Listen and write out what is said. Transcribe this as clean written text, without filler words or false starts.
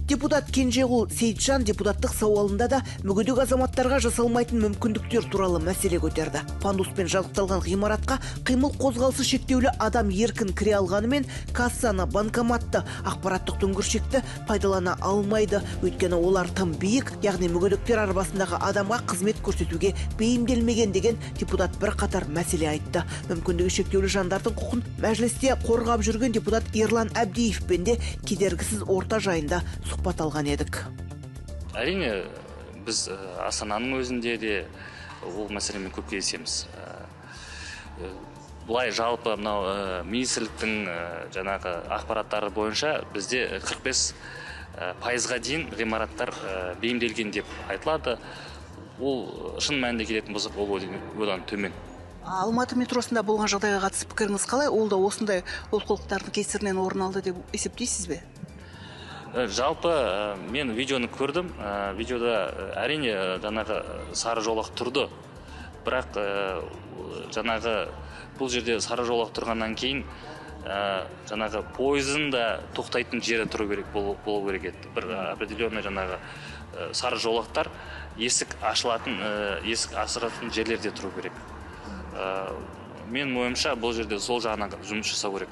Депутат Кенжеғұл Сейітжан депутаттық сауалында да мүгедек азаматтарға жасалмайтын мүмкіндіктер туралы мәселе көтерді. Пандуспен жабдықталған ғимаратқа қимыл қозғалысы шектеулі адам еркін кіре алғанымен, кассаны, банкоматты, ақпараттық дүңгіршекті пайдалана алмайды. Өйткені олар тым биік, яғни мүгедектер арбасындағы адамға қызмет көрсетуге бейімделмеген деген депутат бірқатар мәселе айтты. Мүмкіндігі шектеулі жандардың құқын мәжілісте қорғап жүрген депутат Ерлан Әбдиевпен де кедергісіз орта жайында сұхбат алған едік. Әрине, біз Астананың өзінде де ол мәселемен көп кездесеміз. Былай жалпы мынау министрліктің жаңағы ақпараттары бойынша бізде 45%-ға дейін ғимараттар бейімделген деп айтылады. Ол шын мәнінде келетін болсақ, ол одан төмен. Алматы метросында болған жағдайға қатысты пікіріңіз қалай? Ол да осындай олқылықтардың кесірінен орын алды деп есептейсіз бе? Жалпы мен видеоны көрдім. Видеода әрине жаңағы сары жолақ тұрды. Бірақ жаңағы бұл жерде сары жолақ тұрғаннан кейін жаңағы пойыздың да тоқтайтын жері тұру керек, болу керек еді. Бір определенный жаңағы сары жолақтар есік ашылатын, есік асыратын жерлерде тұру керек. Менің ойымша, бұл жерде сол жағынан жұмыс жасау керек.